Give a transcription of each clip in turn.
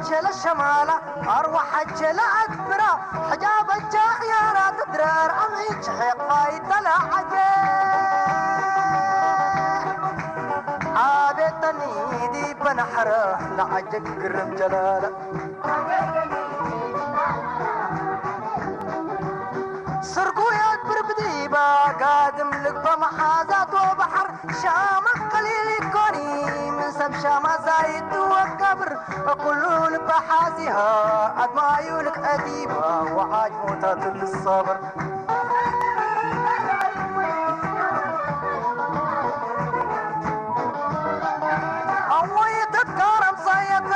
ሸለ ሸማላ ኣርዋሓት ሸለ ኣትብራ ሕጃበ ጃኽያራ ትድረር ኣምዒት ሽሕቕ ፋይተላ ዓጀ ኣቤት ተኒዲ በናሕረ ለዓጀ ግርም ጀላለ ስርጉያት ብርብዲባ ጋድም ልግባ መሓዛት ወባሕር ሻማ ቀሊል ይኮኒ ምን ሰብ ሻማ ዛይድ ወገብር ኩሉ ልባ ሓዚሃ ኣድማዩ ልክዐቲባ ወዓጅ ሞታት ልሳበር ኣወይ ተትካረም ሳየታ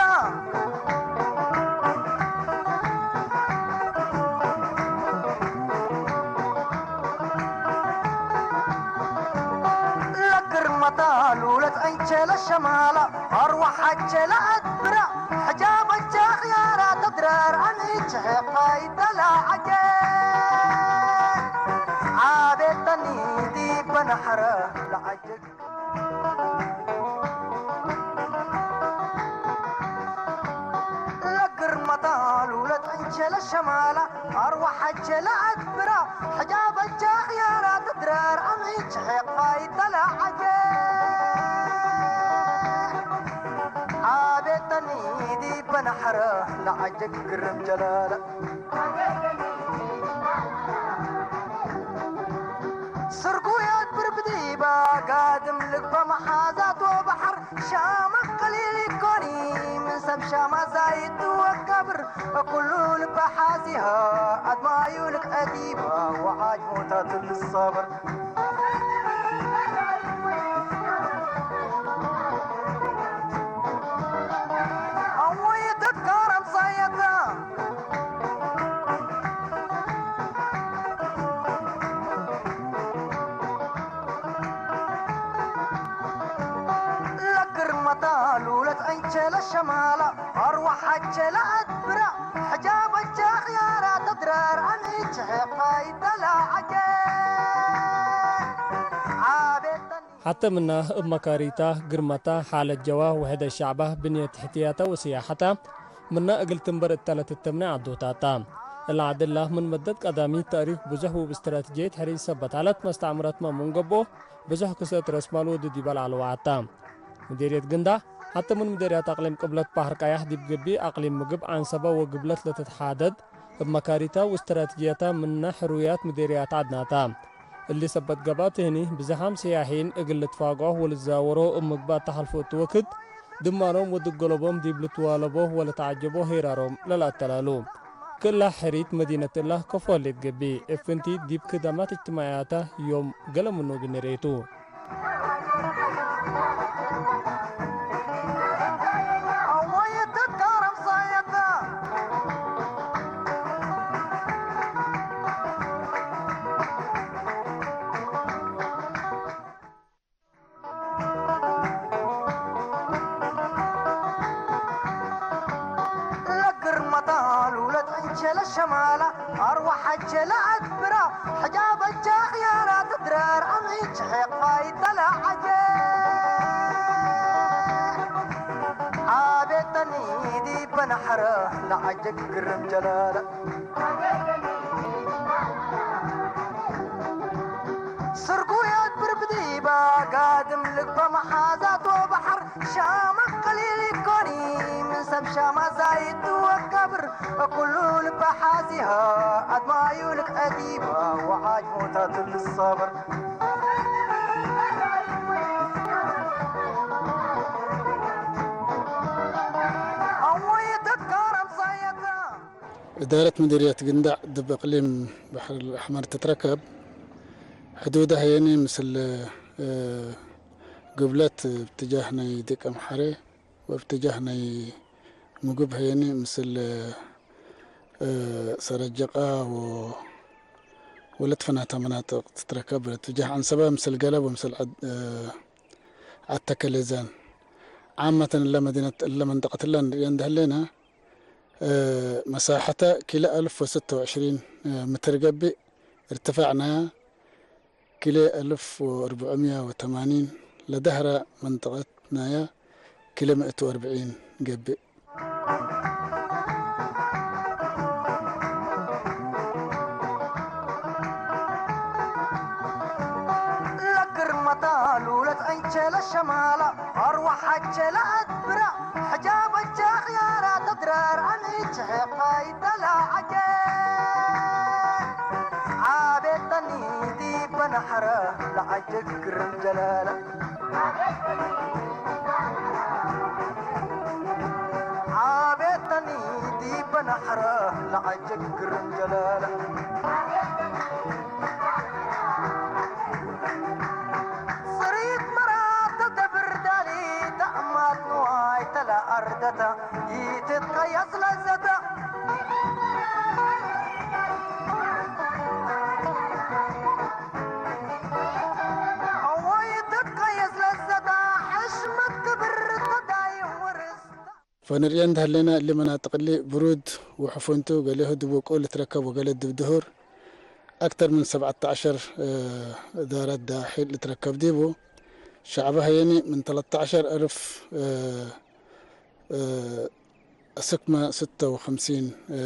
ለግርመታ ሉለት ኣይቸለ ሸማላ ኣርዋሓቸለ ኣትብራ ሕጃበቻ ኽያራ ተድረር ኣንእች ሕፋይ ተላዓጀ ዓቤተኒ ዲበናሕረ ለዓጀግ ለግርመታ ሉለት ኣይቸለ ሸማላ ኣርዋሓቸለ ኣትብራ ሕጃበቻ ኽያራ ተድረር ኣምዒች ሕፋይ ተላዓጀ ዓቤተኒ ዲበናሕረ ለዓጀ ግርም ጀላለ ስርጉያት ብርብዲባ ጋድም ልግባ መሓዛት ወባሕር ሻማ ቀሊል ይኮኒ ምን ሰብ ሻማ ዛይድ ወገብር ኩሉ ልባ ሓዚሃ ኣድማዩ ልክዐቲባ ወዓጅ ሞታት ልሳበር ኣወይ ተትካረም ሳየታ ለግርመታ ሉለት ኣይቸለ ሸማላ ኣርዋሓቸለ ኣትብራ ሕጃበቻ ኽያራ ተድረር ኣንእች ሕፋይ ተላዓጀ ዓቤተኒ ሓተምና እብ መካሪታ ግርመታ ሓለት ጀዋ ውሕደ ሻዕባ ብንየት ትሕትያታ ወስያሓታ ምና እግል ትንበር እተለት እተምነ ዓዶታታ። እላ ዓድላ ምን መደት ቀዳሚት ተእሪክ ብዙሕ ውብ እስትራትጅየት ሕሪስ ሰበት ዓለት መስተዕምረት መሙን ገቦ ብዙሕ ክሰት ረስማል ወዱ ዲበል ዓለዋዓታ። ምዴርየት ግንዳ ሓተ ምን ምዴርያት ኣቅሊም ቅብለት ባሕር ቀያሕ ዲብ ገቢ ኣቅሊም ምግብ ዓንሰባ ወግብለት ለተትሓደድ እብ መካሪታ ወስትራትጅያታ ምና ሕሩያት ምዴርያት ዓድናታ። እሊ ሰበት ገባት ህኒ ብዝሓም ሰያሒን እግል ልትፋግዖ ወልትዛወሮ እብ ምግባት ተሓልፎ እት ወክድ ድማኖም ወድገሎቦም ዲብ ልትዋለቦ ወለተዓጀቦ ሄራሮም ለልኣተላሉ። ክላ ሕሪት መዲነት እላ ከፎ ህሌት ገቢ እፍንቲ ዲብ ክዳማት እጅትማዕያታ ዮም ገለ ምኑ ግንሬቱ። ለግርመታ ሉለት እንቸለ ሸማላ ኣርዋሓቸለ ኣትብራ ሕጃበቻ ኽያራ ትድረር ኣምዒች ሕፋይ ተላዓጀ ዓቤተኒ ዲበናሕረ ለዓጀ ግርም ጀላለ ስርጉያት ብርብዲባ ጋድም ልግባ መሓዛት ወባሕር ሻማ ቀሊል ይኮኒ ምን ሰብ ሻማ ዛይድ ወገብር ኩሉ ልባ ሓዚሃ ኣድማዩ ልክዐቲባ ወዓጅ ሞታት ልሳበር ኣወይ ተትካረም ሳየታ إدارة مديرية قندع دب إقليم بحر الأحمر تتركب. حدودها يعني مثل، آه، قبلت باتجاه ناي ديك أمحري، وباتجاه ناي مقب هيني مثل، آه، سرجقة و-، ولتفناتها مناطق تتركب باتجاه عنسبة مثل قلب ومثل عد-، آه، عتكليزان. عامة إلا مدينة، إلا منطقة إلا يندهلينا مساحتها كيلو ألف وستة وعشرين متر قبي، ارتفاعنا كيلو ألف وأربعمية وثمانين، لدهرة منطقتنا كيلو مائة وأربعين قبي. ለሸማላ ኣርዋሓቸ ለኣትብራ ሕጃበቸ ኽያራ ተድረር ኣምች ሕፋይ ተላዓጀ ዓቤት ተኒቲ በናሕረ ለዓጀ ግርም ጀለለ ዓቤት ተኒቲ በናሕረ ለዓጀ ግርም ጀለለ ጽሪት መራት ተደብር ዳሊ ተኣማት ንዋይ ተለኣርደታ ይትትቀየስ ለዘታ እወይ ትትቀየስ ለዘታ ሕሽመት ክብር ተዳይ ውርስ ፈንርእየ እንተሃለና እሊ መናጥቕሊ ብሩድ ወሕፉንቱ ገሌሁ ድብ ውቁ ልትረከብ ወገለ ድብ ድሁር ኣክተር ምን ሰብዓተ ዓሸር እ፣ እዳራት ዳሒል ልትረከብ ዲቡ ሸዕባ ሀየኒ ምን ተለተ ዓሸር እርፍ እ፣ እ፣ ስክመ ስተ ወኸምሲን እ፣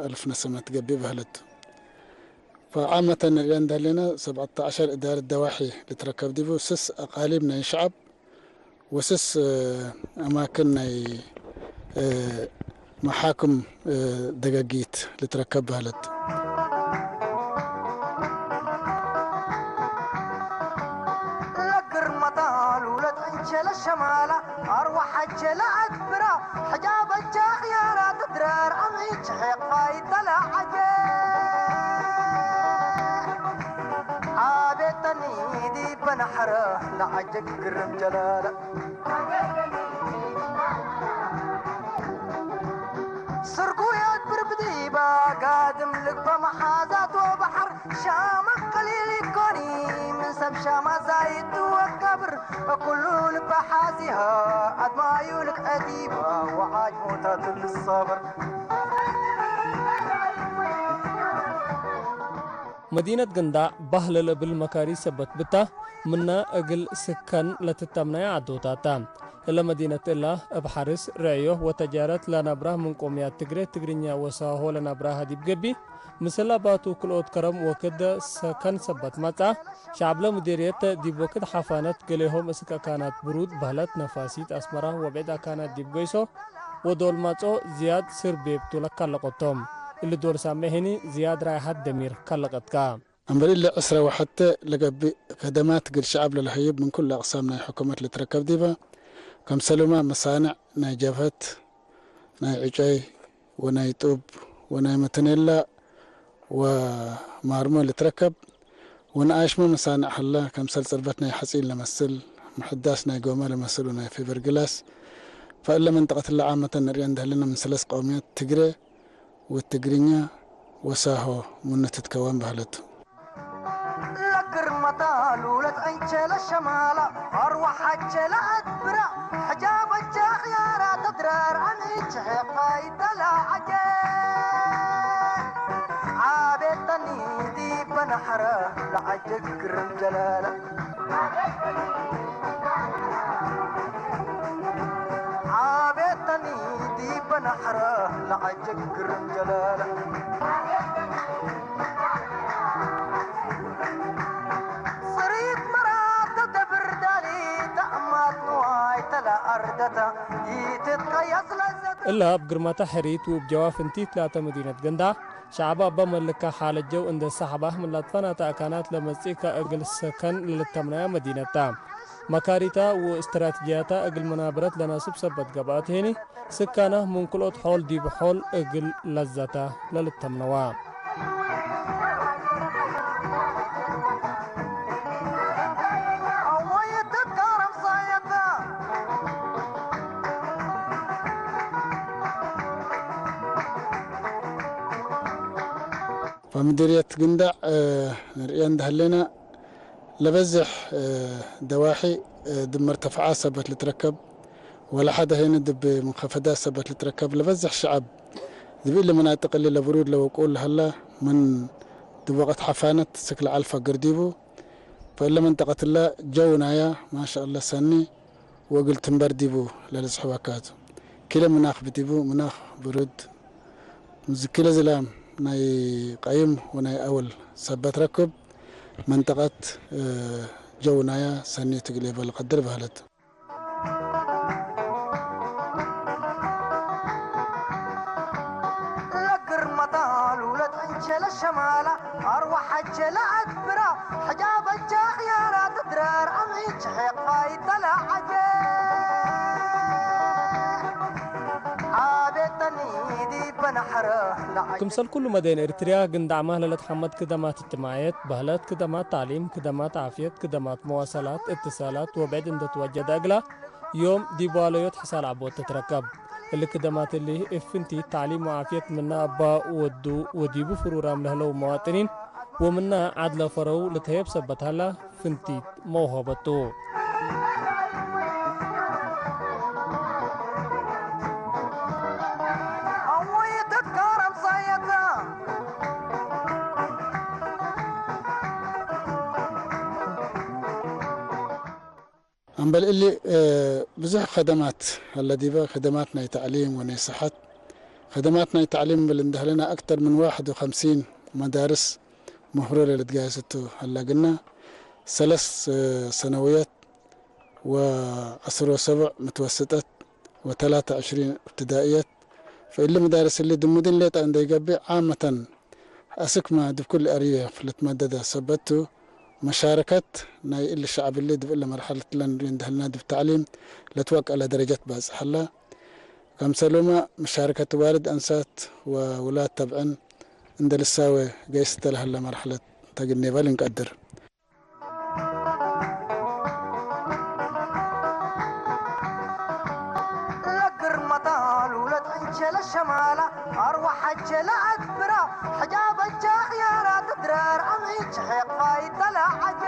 ኣልፍ ነሰመት ገቢ በህለት። ፈዓመተ ንርእያ እንተሃለና ሰብዓተ ዓሸር እዳረት ደዋሒ ልትረከብ ዲቡ ስስ ኣቃሊብ ናይ ሸዓብ ወስስ እ፣ ኣማክን ናይ እ፣ መሓክም እ፣ ደገጊት ልትረከብ በህለት። ለግርመታ ሉለት ዕንቸለ ሸማላ ኣርዋሓቸ ለኣትብራ ሕጃበቸ ኽያራ ትድረር ኣምዒች ሕቕፋይ ተለዓጀ ዓቤት ተኒዲ በናሕረ ለዓጀ ግርም ጀለለ ስርጉያት ብርብዲባ ጋድም ልግባ መሓዛት ወባሕር ሻማ ቀሊል ይኮኒ ምን ሰብ ሻማ ዛይድ ወከብር ኩሉ ልባ ሓዚሃ ኣድማዩ ልክዐዲባ ወዓጅ ሞታት ልሳበር መዲነት ገንዳ ባህለ ለብል መካሪ ሰበት ብታ ምና እግል ስከን ለትተምናያ ዓዶታታ። እለ መዲነት እላ እብ ሐርስ፣ ርዕዮ ወተጃረት ለነብራ ምን ቆምያት ትግሬ ትግርኛ ወሳሆ ለነብራ ሀዲብ ገቢ፣ ምስል አባቱ ክልኦት ከረም ወክድ ሰከን ሰበት መጻ። ሸዕብለ ምዴርየት ዲብ ወክድ ሐፋነት ገሌሆም እስክ አካናት ብሩድ በህለት ነፋሲት አስመራ ወብዕድ አካናት ዲብ ገይሶ ወዶል ማጾ ዝያድ ስር ቤብቱ ለካለቀቶም። እሊ ዶል ሳሜ ህኒ ዝያድ ራይሐት ደሚር ካለቀትካ። እምበል እለ ዕስረ ወሐተ ለገብእ ከደማት እግል ሸዐብ ለለሀይብ ምን ኩሉ አቅሳም ናይ ሕኩመት ልትረከብ ዲበ፣ ከምሰሉማ መሳንዕ ናይ ጀብሀት፣ ናይ ዕጨይ ወናይ ጡብ ወናይ መተኔላ ወማርሞ ልትረከብ፣ ወነኣሽመ መሳንዕ ሀላ፣ ከምሰል ጽርበት ናይ ሐጺን ለመስል፣ ምሕዳስ ናይ ጎማ ለመስል ወናይ ፊበር ግላስ። ፈእለ መንጠቀት እለ ዓመተ ንርእየ እንደህለነ ምን ሰለስ ቀውምያት ትግሬ፣ ወትግርኛ ወሳሆ ምኑ ትትከወን በህለት። ለግርመታ ሉለት ዕንቸለ ሸማላ አርዋሓቸ ለአትብራ ሕጃበቸ ኽያራ ተድረር አምች ሕፋይ ተላዓጀ ዓቤት ተኒዲ በናሕረ ለዓጀ ግርም ጀለለ ዓቤት ተኒዲ በናሕረ ለዓጀ ግርም ጀለለ ጽሪት መራት ተደብር ዳሊ ተእማት ንዋይ ተለኣርደታ ይትትቀየስ ለዘተ እላ ኣብ ግርማታ ሕሪት ውብ ጀዋፍ እንቲ ትላተ መዲነት ገንዳ ሸዕባ እባ መልካ ሓለጀው እንደ ሳሕባ ምን ላትፋናታ ኣካናት ለመጽእካ እግል ሰከን ለልተምናያ መዲነታ መካሪታ ወእስትራትጅያታ እግል መናብረት ለናስብ ሰበት ገብኣት ሄኒ ስካና ምን ክልኦት ሖል ዲብ ሖል እግል ለዘታ ለልተምነዋ። ፈምድርየት ግንዳዕ ንርእየ እንደህሌና ለበዝሕ ደዋሒ ድብ መርተፍዓ ሰበት ልትረከብ ወለ ሓደ ሄነ ድብ ምንኸፈዳ ሰበት ልትረከብ ለበዝሕ ሸዐብ ዝብኢ ለመናጥቅ እሊ ለብሩድ ለወቁ ለሀላ ምን ድብ ወቀት ሐፋነት ስክለ ዐልፋ ግርዲቡ ፈእለ መንጠቀትላ ጀው ናያ ማሻአላ ሰኒ ወእግል ትንበር ዲቡ ለልጽሕበካቱ። ኪለ ምናኽ ብዲቡ ምናኽ ብሩድ ምዝ ኪለ ዝላም ናይ ቀይም ወናይ አወል ሰበት ረክብ መንጠቀት ጀውናያ ሰኒ ትግል የበል ቀድር ባህለት። ለግርመታ ሉለት ዕንቸለ ሸማላ ኣርዋሕ ዐጀለ ኣግብራ ሕጃብ እጃ ኽያራ ትድረር ኣምዒች ሒቕፋ ይተላዓጀ። ኣቤት ተኒዲ በናሕረ ለዓጀ። ክምሰል ኩሉ መደይን ኤርትርያ፣ ግንዳዕ ማህለለት ሓመት ክደማት እጅትማዕየት፣ በህለት ክደማት ታዕሊም፣ ክደማት ዓፍየት፣ ክደማት መዋሰላት፣ እትሳላት ወብዕድ እንደትወጀደ እግላ፣ ዮም ዲብ ዋለዮት ሕሳል ዓቦት ትትረከብ። እሊ ክደማት እሊ እፍንቲ ታዕሊም ወዓፍየት ምነ እባ ወዱ ወዲቡ ፍሩራም ለህለው መዋጥኒን ወምነ ዓድ ለፈረው ልትሀየብ ሰበት ሀላ ፍንቲት መውሀበቱ። እምበል እሊ፣ እ፣ ብዙሕ ኸደማት አለ ዲበ፣ ኸደማት ናይ ተዕሊም ወናይ ስሐት። ኸደማት ናይ ተዕሊም እምበል እንደህለና፣ አክተር ምን ዋሕድ ወኸምሲን መዳርስ መህሮ ለልትጋየስቱ አላግና፣ ሰለስ፣ እ፣ ሰነውየት ወዐስር ወሰቡዕ ምትወስጠት ወተላተ ዕሽሪን እብትዳእየት። ፈእሊ መዳርስ እሊ ድሙዲን ሌጣ እንደይገብእ ዓመተን አስክማ ድብ ኩል አርየ ፍልትመደደ ሰበቱ መሻረከት ናይ እሊ ሸዕብ እሊ ድብ እለ መርሐለት ለንሪ እንደህልና ድብ ተዕሊም ለትወቀለ ደረጀት ባጽሐላ። ከምሰሉማ መሻረከት ዋልድ አንሳት ወውላድ ተብዕን እንደ ልሳወ ገይስ ተለህለ መርሐለት ተግኔበል እንቀድር። ለግርመታ ሉለት ዕንቸለ ሸማላ ኣርዋሕ ዐጀለ ኣግብራ ሕጃብ እጃ ኽያራ ትድረር ኣምዒች ሒቕፋ ይተላዓጀ።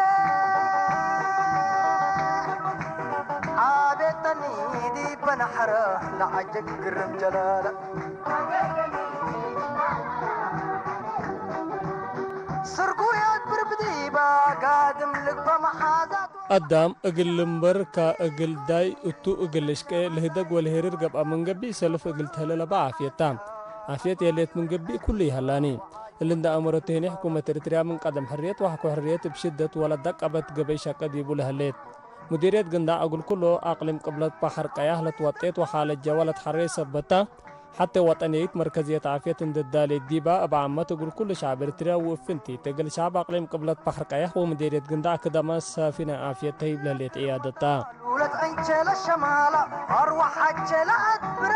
ኣቤት ተኒዲ በናሕረ ለዓጀ ግርም ጀላለ። ስርጉ የግብር ብዲባ ጋድም ልግበ መሓዛት። አዳም እግል ልንበር ካ እግል ዳይ እቱ እግል ልሽቄ ልህደግ ወልሄርር ገብአ ምን ገቢእ ሰልፍ እግል ተህለ ለባ ዓፍየት ታ። ዓፍየት የሌት ምን ገቢእ ኩሉ ይሃላኒ። እሊ እንዳ አመረቱ ሄኔ ሕኩመት ኤርትርያ ምን ቀደም ሕርየት ወሐኩ ሕርየት እብ ሽደት ወላ ደቀበት ገበይ ሸቀ ዲቡ ለህሌት። ሙዲርየት ግንዳዕ እግል ኩሎ አቅሊም ቅብለት በሐር ቀያሕ ለትወጤት ወሓለት ጀዋ ለትሐሬ ሰበታ፣ ሐቴ ወጠንየይት መርከዝየት ዓፍየት እንድዳሌት ዲባ፣ እብ ዓመት እግል ኩሉ ሸዕብ ኤርትርያ ወእፍንቲት እግል ሸዕብ አቅሊም ቅብለት በሐር ቀያሕ ወሙዲርየት ግንዳዕ ክደመ ሳፊነ ዓፍየት ተሂብ ለህሌት ዕያደታ። ሉለት ዕንቸለ ሸማላ አርዋሕ ዐጀለ አግብራ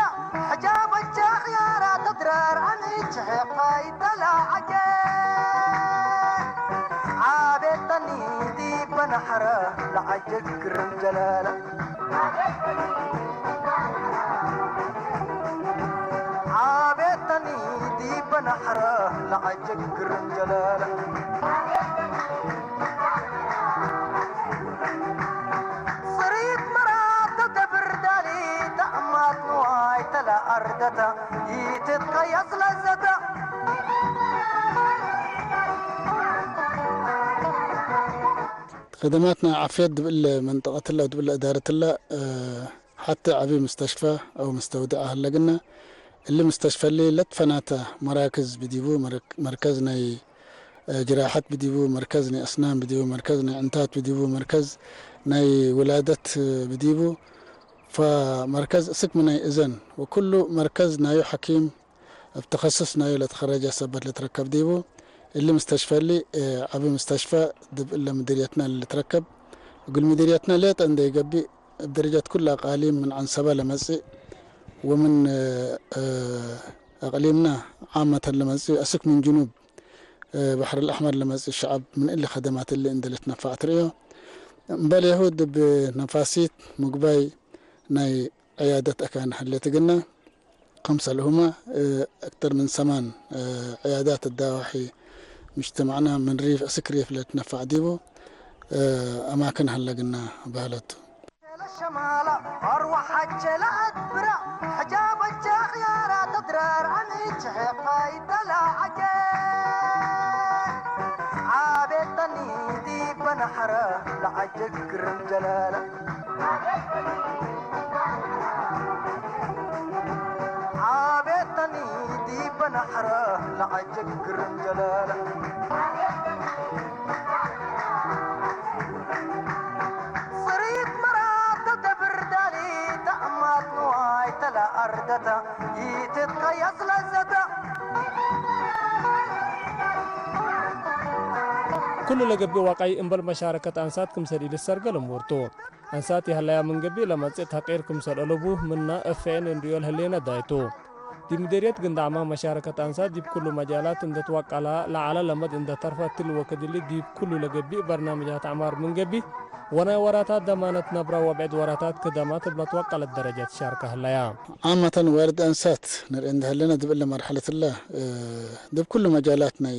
ሕጃብ እጃ ኽያራ ተድረር አምዒች ሒቕፋ ይተላዓጀ። ዓቤት ተኒዲ በናሕረ ለዓጀ ግርም ጀላለ። ዓቤት ተኒዲ በናሕረ ለዓጀ ግርም ጀላለ። ጽሪት መራት ተደብር ዳሊ ተአማት ንዋይ ተለአርደተ ይትትቀየስ ለዘተ። ከደማትና ዓፍየት ድብለ መንጠቀትላ ድብለ እዳረትላ፣ እ፣ ሐቲ ዓቢ ምስተሽፋ አው ምስተውድዐ ሀለግና፣ እሊ ምስተሽፈሊ ለትፈናተ መራክዝ ብዲቡ መረክ-፣ መርከዝ ናይ፣ እ፣ ጅራሐት ብዲቡ፣ መርከዝ ናይ አስናን ብዲቡ፣ መርከዝ ናይ ዕንታት ብዲቡ፣ መርከዝ ናይ ውላደት ብዲቡ፣ ፈመርከዝ እስክ ምናይ እዘን ወኩሉ መርከዝ ናዩ ሐኪም እብ ተኸሱስ ናዩ ለትኸረጀ ሰበት ልትረከብ ዲቡ። እሊ ምስተሽፈ እሊ፣ እ፣ ዐቢ ምስተሽፈ ድብ እለ ምድርየትና ልትረከብ። እግል ምድርየትና ሌጠ እንዴ ይገቢእ፣ እብ ደረጀት ኩሉ አቃሊም ምን ዐንሰበ ለመጽእ ወምን፣ እ፣ እ፣ አቅሊምና ዓመተን ለመጽእ አስክ ምን ጅኑብ፣ እ፣ በሕር አልአሕመር ለመጽእ ሸዐብ ምን እሊ ከደማት እሊ እንዴ ልትነፋዕ ትርእዮ። እምበል የሁድ እብ ነፋሲት ምግባይ ናይ ዕያደት አካን ሀሌት እግና። ከምሰልሁመ፣ እ፣ አክተር ምን ሰማን፣ እ፣ ዕያዳት እዳዋሒ ምጅተማዕና ምን ሪፍ እስክ ሪፍ ለትነፋዕ ዲቡ፣ እ፣ አማክን ሀለግና በህለቱ። ሸማላ አርዋሕ ሐጀ ለአድብራ፣ ሕጃብ እጃ ኽያራ ተድረር፣ አምዒ ችሕቕ ፋይዳ ለዐጀ። ዓቤት ተኒ ዲበ ነሐረ ለዐጀ ግርም ጀላለ። ዓቤት ተኒ ዲበ ነሐረ ለዐጀ ግርም ጀላለ። ለኣርደታ ይትትቀየስ ለዘታ። ኩሉ ለገብእ ዋቃይ እምበል መሻረከት ኣንሳት ክምሰል ኢልሰርገ ለምወርቱ። ኣንሳት ይሃለያ ምን ገብእ ለመጽእ ተቂር ክምሰል አለቡ ምና እፌን እንድዮ ለህሌነ ዳይቱ። ዲብ ምዴርየት ግንዳዕማ መሻረከት ኣንሳት ዲብ ኩሉ መጃላት እንደ ትወቀላ ለዓለ ለመድ እንደ ተርፈ ትል ወክድሊ ዲብ ኩሉ ለገብእ በርናምጃት አዕማር ምን ገብእ ወናይ ወራታት ደማነት ነብራ ወብዕድ ወራታት ክደማ ትብለ ትወቀለት ደረጀት ሻርካ ህለያ። ዓመተን ዋልድ ኣንሳት ንርኢ እንደ ህለና ድብለ መርሐለት ላ፣ እ፣ ድብ ኩሉ መጃላት ናይ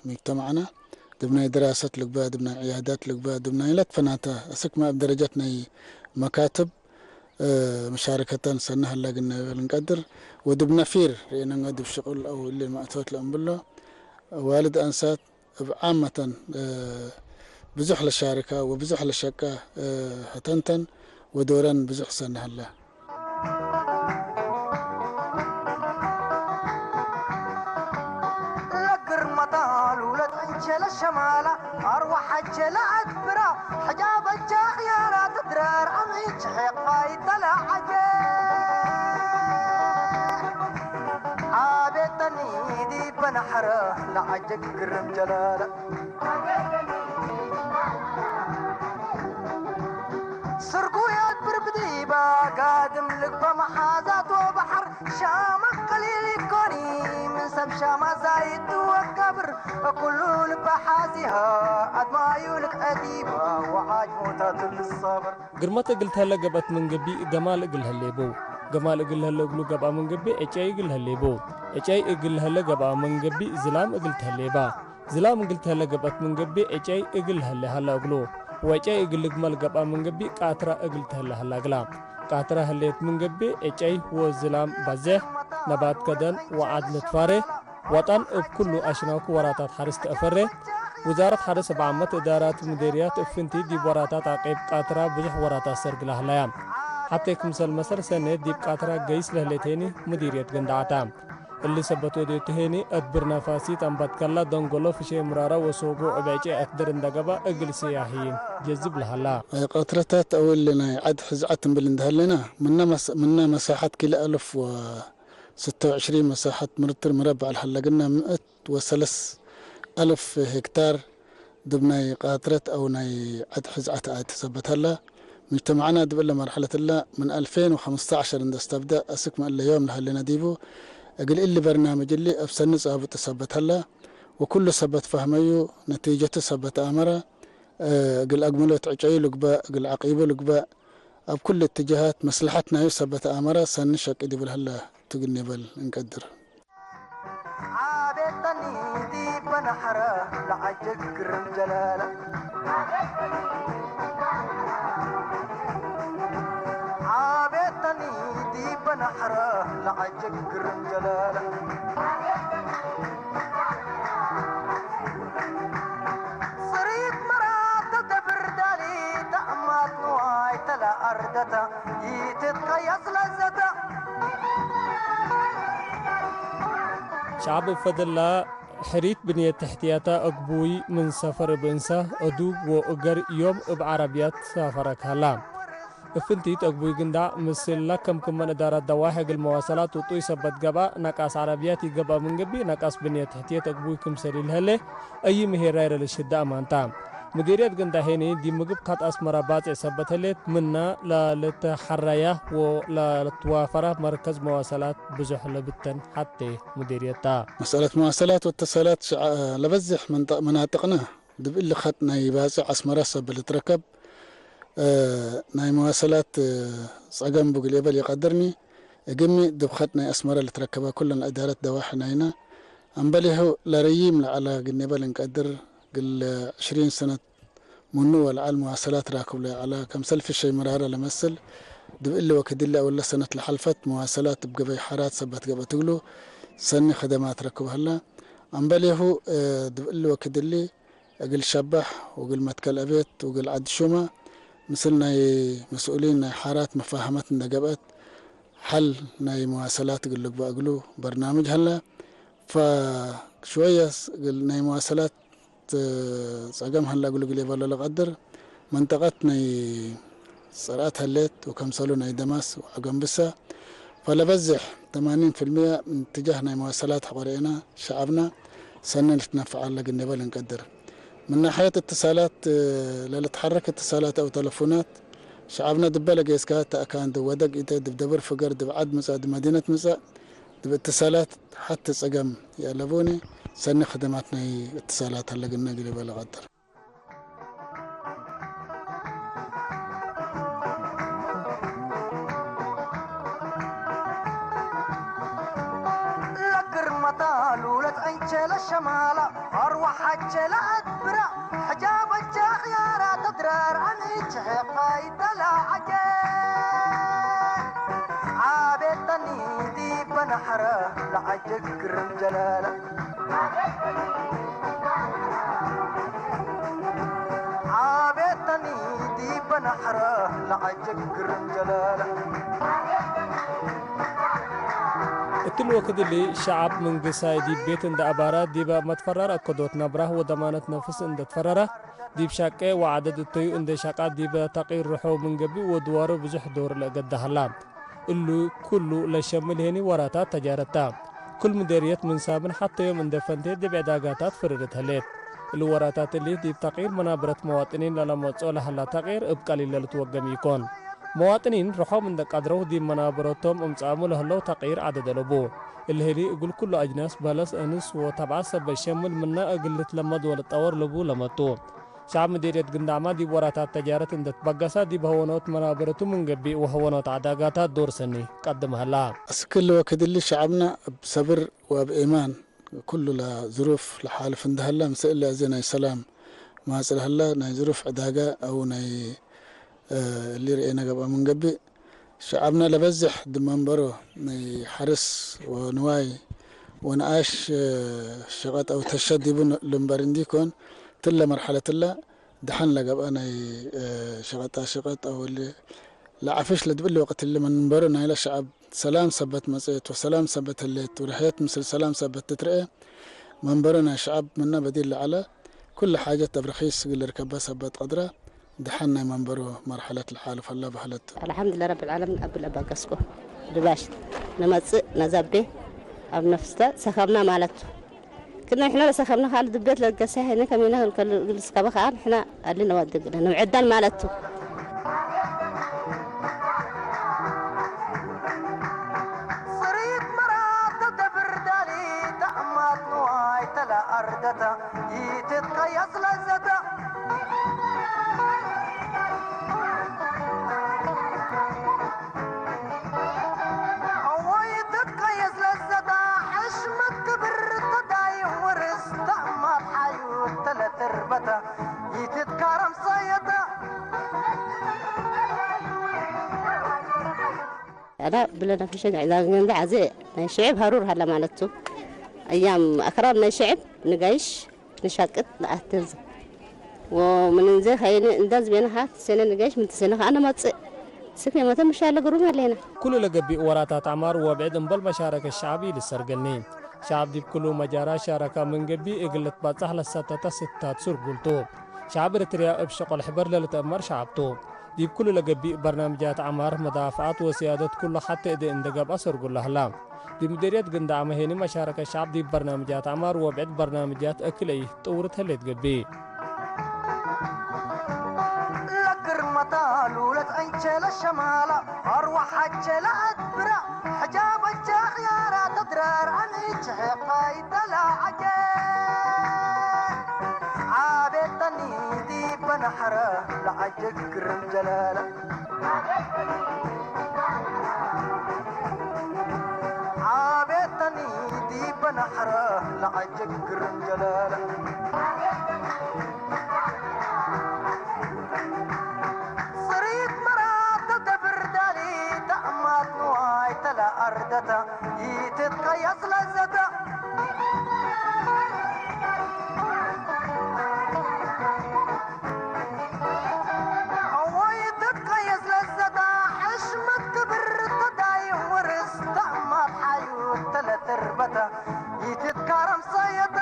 ሙጅተማዕና፣ ድብ ናይ ድራሰት ልግባ፣ ድብ ናይ ዕያዳት ልግባ፣ ድብ ናይ ለት ፈናታ፣ እስክ ማ ኣብ ደረጀት ናይ መካትብ፣ እ፣ መሻረከተን ሰና ህላ ግን ንብል እንቀድር፣ ወድብ ነፊር ርእየነን ድብ ሽቁል ኣው እሊ ማእቶት ለእምብሎ፣ ዋልድ ኣንሳት እብ ዓመተን፣ እ፣ ብዙሕ ለሻርካ ወብዙሕ ለሸቃ፣ እ፣ ሀተንተን ወዶረን ብዙሕ ሰና ህላ። ለግርመታሉ ለጠንቸ ለሸማላ አርዋሐቸ ለአግብራ ሕጃበቸ ኽያላ ትድረር አምዒች ሔቕ ፋይተለ ዐጀ። አቤተኒ ዲበ ነሐረ ለዐጀ ግርም ጀላለ። ስርጉያት ብርብዲባ ጋድም ልግበ መሓዛት ወበሐር ሻማ ቀሊል ይኮኒ ምን ሰብ ሻማ ዛይድ ወገብር ኩሉ ልበ ሓዚሃ ኣድማዩ ልክዐዲባ ወዓጅቦታት ልሳበር። ግርመት እግል ተለ ገብአት ምን ገቢእ ገማል እግል ህሌቡ። ገማል እግል ህለ እግሉ ገብአ ምን ገቢእ ዕጨይ እግል ህሌቡ። ዕጨይ እግል ህለ ገብአ ምን ገቢእ ዝላም እግል ተሌባ። ዝላም እግል ተለ ገብአት ምን ገቢእ ዕጨይ እግል ህለ ሀላ እግሉ። ወዕጨይ እግል ልግመል ገብአ ምን ገቢእ ቃትራ እግል ተለ ሀላ እግላ። ቃትራ ህሌት ምን ገቢእ ዕጨይ ወዝላም ባዜሕ፣ ነባት ከደን ወዓድ ልትፋሬ፣ ወጠን እብ ኩሉ አሽናኩ ወራታት ሐርስ ተአፈሬ። ውዛረት ሐርስ እብ ዓመት እዳራት ምዴርያት እብ ፍንቲ ዲብ ወራታት አቂብ ቃትራ ብዙሕ ወራታት ሰርግላ ህለያ። ሐቴ ክምሰል መሰል ሰኔ ዲብ ቃትራ ገይስ ለህሌት ሄኒ ምዲርየት ገንዳዓታ። እሊ ሰበት ወዴቱ ሄኒ አድብር ነፋሲት አምባት ከላ ደንጎሎ ፍሼ ምራራ ወሶጎ እብ ዕጨ አትደር እንደገባ እግል ሰያሂ ጀዝብ ለሀላ። ቃትረታት አወል ናይ ዐድ ሕዝዓት እምብል እንደሀለና ምና መስ-፣ ምና መሳሐት ኪሎ አልፍ ወ ስተ ወዕሽሪን መሳሐት ምርትር ምረባዕ ለሀለግና ምእት ወሰለስ አልፍ ሄክታር ድብ ናይ ቃትረት አው ናይ ዐድ ሕዝዓት አትሰበት ሀላ። ሙጅተማዕና ድብ እለ መርሐለት እላ ምን አልፌን ወሐምስተ ዐሸር እንደ እስተብደ አስክ መእለ ዮም ለሀሌነ ዲቡ። እግል እሊ በርናምጅ እሊ እብ ሰኒ ጻብጥ እሰበት ሀላ። ወኩሉ ሰበት ፈህመዩ ነቲጀቱ ሰበት አመረ። እግል አግምሎት ዕጨዩ ልግበእ፣ እግል ዐቂቡ ልግበእ፣ እብ ኩሉ እትጀሃት መስለሐት ናዩ ሰበት አመረ ሰኒ ሸቂ ዲቡ ለሀለ ትግኒ በል እንቀድር። ዓቤተኒ ዲበ ነሐረ ለዐጀ ግርም ጀላለ። ዓቤተኒ ዲበ ነሐረ ለዐጀ ግርም ጀላለ። ጽሪት መራት ተደብር ዳሊ ተአማት ንዋይ ተለአርደተ ይትትቀየስ ለዘተ። ሸዐብ እብ ፈደላ ሕሪት ብንየት ትሕትያታ አግቡይ ምን ሰፈር እብ እንሳ፣ አዱግ ወእገር ዮም እብ ዐረብያት ሳፈረክ ሀላ። እብ ፍንቲት አግቡይ ግንዳዕ ምስል ለከም ክመን እዳራት ደዋሕ እግል መዋሰላት ውጡይ ሰበት ገብአ፣ ነቃስ ዐረብያት ኢገብአ ምን ገብእ፣ ነቃስ ብንየት ትሕትየት አግቡይ ክምሰል ኢልሀሌ፣ አይ ምሄራይ ለልሽዳ አማንታ። ምዴርየት ግንዳዕ ሄኒ ዲብ ምግብ ካት አስመራ ባጽዕ ሰበት ህሌት፣ ምና ለልትሐረያ ወለልትዋፈራ መርከዝ መዋሰላት ብዙሕ ለብተን ሐቴ ምዴርየታ። መስአለት መዋሰላት ወእተሳላት ሸዐ ለበዝሕ መንጠ-፣ መናጥቅነ፣ ድብ እሊ ኸጥ ናይ ባጽዕ አስመራ ሰበት ልትረከብ፣ እ፣ ናይ መዋሰላት፣ እ፣ ጸገም ብግል ኤበል ይቀድርኒ። እግሚ ድብ ኸጥ ናይ አስመራ ልትረከባ ኩለን እዳረት ደዋሒ ናይና። አምበሊሁ ለረይም ለዐላ ግኔበል እንቀድር፣ ግል ዕሽሪን ሰነት ምኑ ወለዐል መዋሰላት ራክብ ለዐላ፣ ከምሰል ፍሸይ ምራረ ለመስል፣ ድብ እሊ ወክድሊ አውለ ሰነት ለሐልፈት መዋሰላት እብ ገበይ ሐራት ሰበት ገብአት እግሉ ሰኒ ከደማት ረክብ ሀላ። አምበሊሁ፣ እ፣ ድብ እሊ ወክድሊ እግል ሸባሕ ወእግል መትከል አቤት ወእግል ዐዲ ሹመ ምስል ናይ መስኡሊን ናይ ሓራት መፋሀመት እንደ ገብአት፣ ሐል ናይ መዋሰላት እግል ልግባእ እግሉ በርናምጅ ሀለ። ፈሽወየ እግል ናይ መዋሰላት ጸገም ሀለ እግሉ እግል የበሎ ለቀድር መንጠቀት ናይ ጸርአት ሀሌት ወከምሰሉ ናይ ደማስ ወዐገምብሰ ፈለበዝሕ ተማኒን ፊልሚያ ትጃህ ናይ መዋሰላት ሕቆ ርኤና ሸዓብና ሰነ ንትነፍዕ ኣለግን ንበል እንቀድር። ምን ናሕየት እትሳላት፣ እ፣ ለልትሓረክ እትሳላት ኣው ተለፉናት ሸዓብና ድበለ ጌስካ ተኣካን ድወደግ ኢተ ድብደብር ፍገር ድብዓድ ምጻእ ድመዲነት ምጻእ ድብ እትሳላት ሓቲ ጸገም የለቡኒ ሰኒ ክደማት ናይ እትሳላት ኣለግን ነግሪ በለ ቀድር። ለግርመታ ሉለት ዐንቸለ ሸማላ ኣርዋሕ ሐቸለ አድብራ ሕጃብ እጃ ኽያራ ተድራር ዐንች ሕፋይ ተላዓጀ ዓቤተኒ ዲበ ነሐረ ለዐጀ ግርም ጀላላ ዓቤተኒ ዲበ ነሐረ ለዐጀ ግርም ጀላላ። እትል ወክድ እሊ ሸዓብ ምን ግሳይ ዲብ ቤት እንደ አባራ ዲበ መትፈራር አከዶት ነብራ ወደማነት ነፍስ እንደ ትፈረራ ዲብ ሻቄ ወዓደድ እተዩ እንደ ሻቃ ዲበ ተቂር ርሖ ምን ገብእ ወድዋሮ ብዙሕ ዶር ለእገዳ ሀላ። እሉ ኩሉ ለሸምል ሄኒ ወራታት ተጃረታ። ኩል ምዴርየት ምን ሳምን ሐተ ዮም እንደ ፈንቴ ዲብ ዕዳጋታት ፍርርት ህሌት። እሉ ወራታት እሊ ዲብ ተቂር መናብረት መዋጥኒን ለለመጽኦ ለሀላ ተቂር እብ ቀሊል ለልትወገም ኢኮን። መዋጥኒን ርሖም እንደ ቀድረው ዲብ መናብረቶም እምጽአሙ ለህለው ተቂር ዐደድ አለቡ። እሊ ህሊ እግል ኩሉ አጅናስ በለስ እንስ ወተብዐት ሰበት ሸምል ምና እግል ልትለመድ ወልጠወር ለቡ ለመቱ። ሸዓብ ምዴርየት ግንዳዕማ ዲብ ወራታት ተጃረት እንደ ትበገሰ ዲብ ሀወኖት መናብረቱ ምን ገብእ ወሀወኖት ዐዳጋታት ዶር ሰኒ ቀድም ሀላ። አስክል ወክድሊ ሸዓብና እብ ሰብር ወእብ ኤማን ኩሉ ለዝሩፍ ለሓልፍ እንደ ሀላ፣ ምስ እለ እዚ ናይ ሰላም ማጽእ ለሀላ ናይ ዝሩፍ ዕዳጋ አው ናይ፣ እ፣ እሊ ርኤነ ገብአ ምን ገብእ፣ ሸዓብና ለበዝሕ ድመንበሮ ናይ ሐርስ ወንዋይ ወነኣሽ፣ እ፣ ሸቀጥ አው ተሸት ዲቡ ልንበር እንዲኮን፣ ትለ መርሐለትላ ደሐን ለገብአ ናይ፣ እ፣ ሸቀጣ ሸቀጥ አው እሊ ለዐፍሽ ለድብል ወቅት እሊ መንበሮ ናይለ ሸዓብ ሰላም ሰበት መጽኤት ወሰላም ሰበት ህሌት ወርሕየት ምስል ሰላም ሰበት ትትርኤ መንበሮ ናይ ሸዓብ ምነ በዲል ለዐለ ኩሉ ሓጀት እብ ርኺስ እግል ልርከበ ሰበት ቀድረ ደሐን ናይ መንበሮ መርሐለት ለሓልፍ ሀለ በህለት። አልሐምዱሊላህ ረብል ዓለሚን አብል አባገስኮ ድባሽ ንመጽእ ነዘቤ ኣብ ነፍስተ ሰኸምና ማለቱ። ክነ ንሕና ለሰኸምና ካልእ ድቤት ለገሰ ሀይነ ከሚነ ልስከበ ከኣ ንሕና ኣሊ ነዋድግ ንምዕዳል ማለቱ። ጽሪት መራት ተደብር ዳሊ ተኣማት ንዋይ ተላ ኣርደታ ይትትቀየስ ለዘታ። እወይ ትትቀየስ ለዘታ፣ ሕሽመት ክብር ተዳይ ውርስ ተእማት ሓዩ ተለትርበታ ይትትካረም ሰየታ። ኣዳ ብለና ፍሸግ ዕዳግን ዳዓዜ ናይ ሽዕብ ሃሩር ሃላ ማለቱ። እያም ኣክራር ናይ ሽዕብ ንጋይሽ ንሻቅጥ ንኣትንዝ። ወምንንዘ ኸይነ እንዳዝ ቤንኻ ትሴነ ንገሽ ምን ትሴነ ኸኣ ነመጽእ። ስክ የመተ ምሻለ ግሩም ኣለና። ኩሉ ለገቢእ ወራታት ዐማር ወብዕድ እምበል መሻረከት ሸዓብ ኢልሰርገኒ። ሸዓብ ዲብ ኩሉ መጃራት ሻረካ ምን ገቢእ እግል ልትባጻሕ ለሰተተ ስታት ሱርጉልቱ። ሸዓብ ኤረትርያ እብ ሸቆል ሕበር ለልትአመር ሸዓብቱ። ዲብ ኩሉ ለገቢእ በርናምጃት ዐማር መዳፍዓት ወስያደት ኩሉ ሐቴ እዴ እንደ ገብአ ሰርጉላ ህላ። ዲብ ምዴርየት ግንዳዕ መሄኒ መሻረከት ሸዕብ ዲብ በርናምጃት ዐማር ወብዕድ በርናምጃት እክለይ ጥውርት ህሌት ገብእ። ለግርመታ ሉለት ዐንቸለ ሸማላ አርዋሕ ሐቸለ አድብራ ሕጃብ እጃ ኽያራ ተድራር ዐንች ሕፋይ ተላዓጀ። ዓቤተኒ ዲበ ነሐረ ለዐጀ ግርም ጀላላ። ዓቤተኒ ዲበ ነሐረ ለዐጀ ግርም ጀላላ። ጽሪት መራት ተደብር ዳሊ ተእማት ንዋይ ተላ ኣርደታ ይትትቀየስ ለዘታ። እወይ ትትቀየስ ለዘታ፣ ሕሽመት ክብር ተዳይ ውርስ ተእማት ሓዩ ተለትርበታ ይትትካረም ሰየታ።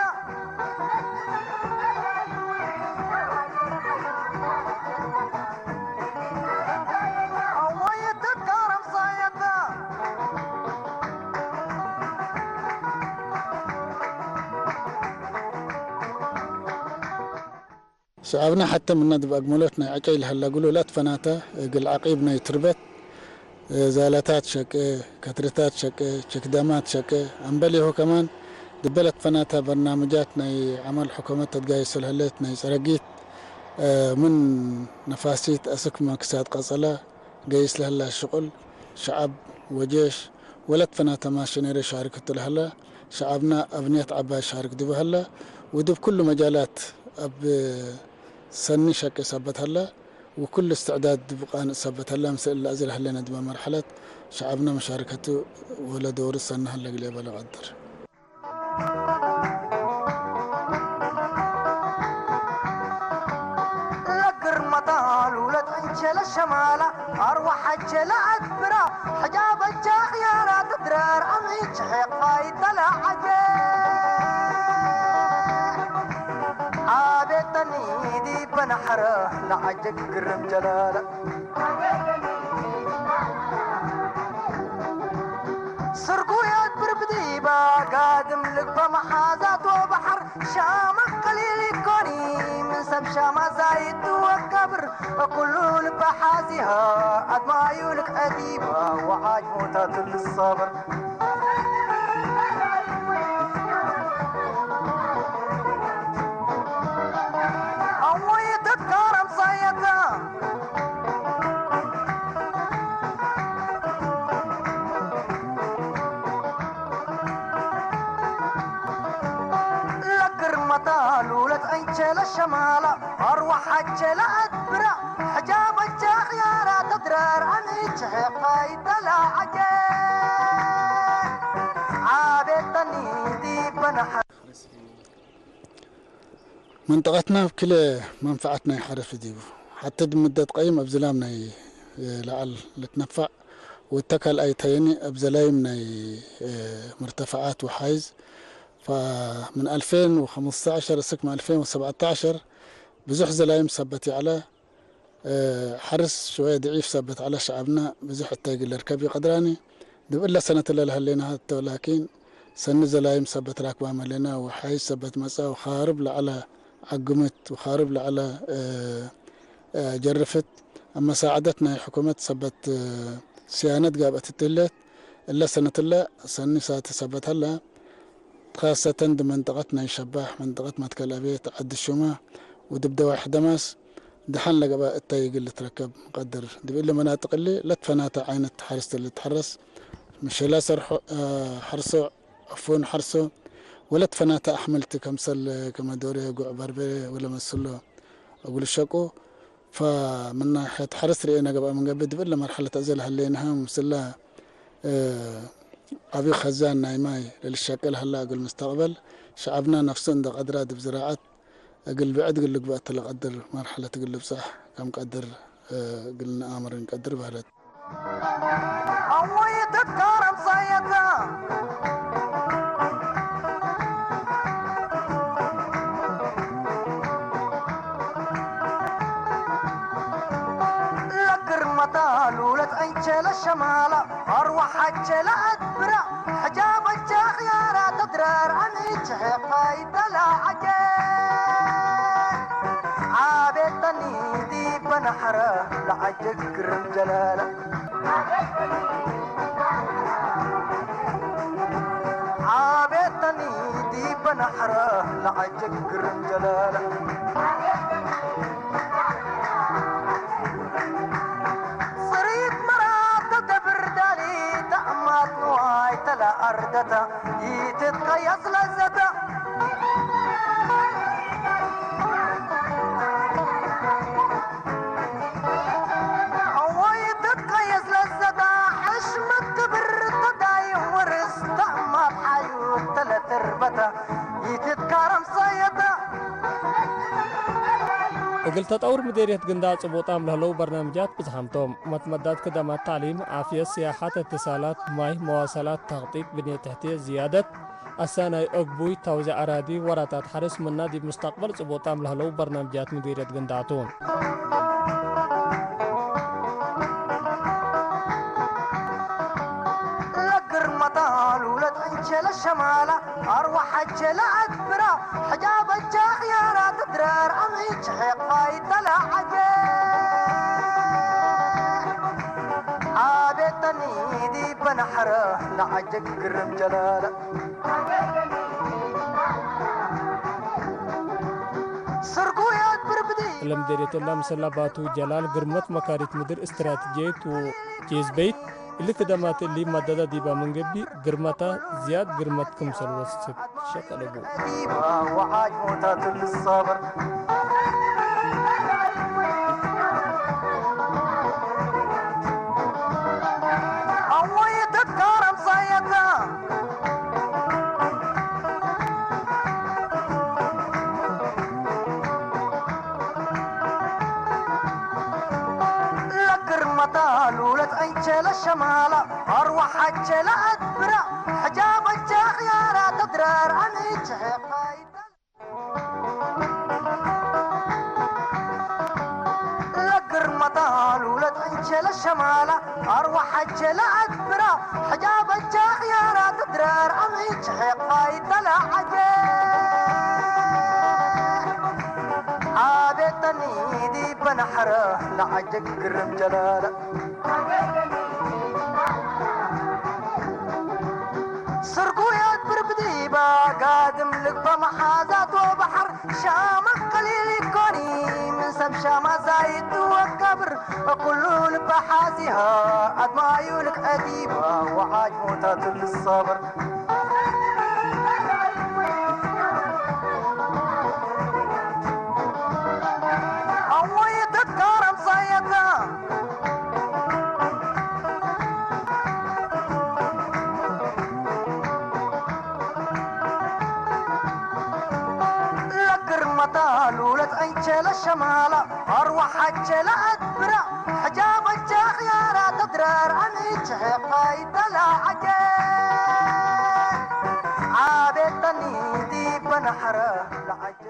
እወይ ትትካረም ሰየታ። ዓብና ሓተ ምና ድብ ኣግመሎት ናይ ዕጨይ ለሀላ ግሉ ለት ፈናተ እግል ዓቂብ ናይ ትርበት ዛላታት ሸቀ፣ ከትርታት ሸቀ፣ ችክዳማት ሸቀ፣ ኣምበሊሁ ከማን ድበለት ፈናተ በርናምጃት ናይ ዓማል ሕኮመት ተድጋይሶ ለሀለት ናይ ጸረጊት ምን ነፋሲት ኣስክ መክሳት ቀጸላ ገይስ ለሀላ ሽቁል ሸዓብ ወጀሽ ወለት ፈናተ ማሽነሪ ሻርክቱ ለሀላ ሸዓብና ኣብንያት ዓባይ ሻርክ ድበሀላ ውድብ ኩሉ መጃላት ኣብ ሰኒ ሸቂ ሰበት ሀላ ወኩሉ እስትዕዳድ ድብቃን ሰበት ሀላ ምስል ለአዝል ሀለነ ድበ መርሐለት ሸዓብና መሻርከቱ ወለ ዶሩ ሰኒ ሀለ ግሌ በለ ቀድር። ለግር መታሉ ለጠንቸ ለሸማላ ኣርዋሐቸ ለአክብራ ሕጃበቸ ኽያራ ትድረር ኣምዒች ሔቕፋይ ተለዓጀ ዓቤተኒ ዲበ ነሐረ ለዓጀ ግርም ጀላለ ስርጉያት ብርብዲባ ጋድም ልግበ መሓዛት ወባሕር ሻማ ቀሊል ይኮኒ ምን ሰብ ሻማ ዛይድ ወከብር ኩሉ ልበ ሓዚሃ ኣድማዩ ልክዐዲባ ወዓጅ ሞታቱ ልሳበር ኣወይ ተትካረም ሳየታ ለግር መታሉ ለጠንቸ ለሸማላ ኣርዋሓቸ ለአድብራ ሕጃበቸ ኽያራ ተድረር ኣምዒች ሔቕፋይ ተላዓጀ ዓቤተኒ ዲበ ነሐረ መንጠቐትና ኣብ ክለ መንፈዓት ናይ ሓረፍ ዲቡ ሓተ ድምደት ቀይም ኣብ ዝላም ናይ ለዓል ልትነፋዕ ወተካል ኣይታየኒ ኣብ ዘላይም ናይ መርተፈዓት ወሓይዝ ምን ኣልፌን ወኸምስተ ዓሸር እስክ ምን ኣልፌን ወሰብዓተ ዓሸር ብዙሕ ዘላይም ሰበት ይዕለ ሓርስ ሽወየ ድዒፍ ሰበት ዓለ ሸዓብና ብዙሕ እታይ ግለር ከብ ይቐድራኒ ድብእለ ሰነት ለለሀሌና ሀቶ ላኪን ሰኒ ዘላይም ሰበት ራክባ መሌና ወሓይዝ ሰበት መጻ ወኻርብ ለዓለ ዓግምት ወኻርብ ለዓለ ጀርፍት ኣብ መሳዕደት ናይ ሕኩመት ሰበት ስያነት ጋብአት እትህለት እለ ሰነትለ ሰኒ ሳቲ ሰበት ሀላ ካሰተን ድመንጠቀት ናይ ሸባሕ መንጠቀት መትከል አብየት ዓዲ ሹማ ውድብ ደዋሕ ደማስ ደሓን ለገባ እታይ እግል ልትረከብ ቀድር ድብእሊ መናጥቅ እሊ ለትፈናተ ዓይነት ሓርስ ልትሐረስ ምሸላ ሰርሖ ሓርሶ ዕፉን ሓርሶ ወለትፈናተ ኣሕምልቲ ከምሰል ከመዶሬ ጉዕ በርበሬ ወለመስሎ እግል ሸቁ ፈምን ናሕየት ሓርስ ርኤና ገብኣ ምንገብእ ድብል ለመርሐለት እዘ ለሀሌንሃ ምስላ ዓቢ ኸዛን ናይ ማይ ለልሸቅል ሀላ እግል ምስተቅበል ሸዓብና ነፍሱ እንደ ቀድራ ድብ ዝራዓት እግል ብዕድ እግል ልግበእ ተለቀድር መርሐለት እግል ልብጻሕ ከም ቀድር እግል ንኣምር እንቀድር በህለት። ኣወይ ተካረም ሳየታ ለግርመታ ሉለት ኣይቸለ ሸማላ ኣርዋሓቸለ ኣድብራ ሕጃበቸ ኽያራ ተድረር ኣሚች ሕፋይ ተላዓጀ ዓቤተኒ ዲበ ነሐረ ለዓጀ ግርም ጀለለ ዓቤተኒ ዲበ ነሐረ ለዓጀ ግርም ጀለለ ጽሪት መራት ተገብር ዳሊ ተኣማት ንዋይ ተለኣርደታ ይትትቀየስ ለዘተ እግል ተጠውር ምዴርየት ግንዳ ጽቡጣም ለህለው በርናምጃት ብዝሓምቶም መትመዳት ክደማት ታዕሊም፣ ዓፍየት፣ ስያሓት፣ እትሳላት፣ ማይ፣ መዋሰላት፣ ተኽጢጥ፣ ብንየት ትሕትየት ዝያደት፣ ኣሳናይ ኦግቡይ፣ ታውዚ ኣራዲ፣ ወራታት ሓርስ ምና ዲብ ምስተቅበል ጽቡጣም ለህለው በርናምጃት ምዴርየት ግንዳቱ። ለግርመታ ሉለት ቸለ ሸማላ ኣርዋሓ ቸለ ኣትብራ ሕጃበ ቻኽያራ ትድረር ኣምዒ ችሕቕ ፋይተላ ዓጀ ኣቤት ተኒዲ በናሕረ ንዓጀ ግርም ጀላላ ስርጉያት ብርብዲ ለምደሬተላ ምሰላ ባቱ ጀላል ግርመት መካሪት ምድር ስትራትጂየት ጄዝበይት እልትደማት እሊ መደዳ ዲባ መንገቢ ግርመታ ዝያድ ግርመት ክምሰል ወስድ ሸቀለጉ። ዲባ ወዓጅ ሞታት ልሳበር ኣወይ ተካረም ሳየታ ለግርመታ ሉለት ኣይቸለ ሸማላ ኣርዋሓቸለ ኣትብራ ሕጃበቻ ኽያራ ተድረር ኣምችሕፋይ ለግርመታ ሉለት ኣይቸለ ሸማላ ኣርዋሓቸለ ኣትብራ ሕጃበቻ ኽያራ ተድረር ኣምችሕፋይ ተላዓጀ ኣቤት ተኒዲ በናሕረ ንዓጀ ግርም ጀላላ ስርጉያት ብርብዲባ ጋድም ልግባ መሓዛት ወባሕር ሻማ ቀሊል ይኮኒ ምን ሰብ ሻማ ዛይት ወከብር ኩሉ ልባ ሓዚሃ ኣድማዩ ልክዐዲባ ወዓጅ ሞታት ልሳበር ኣወይ ተካረም ሳየታ ለግርመታ ሉለት ኣይቸለ ሸማላ ኣርዋሓቸለ ኣትብራ ሕጃብ ኣቻኽያራ ተድረር ኣምችሕፋይ ተላዓጀ ዓቤት ተኒዲ በናሕረ ለዓጀ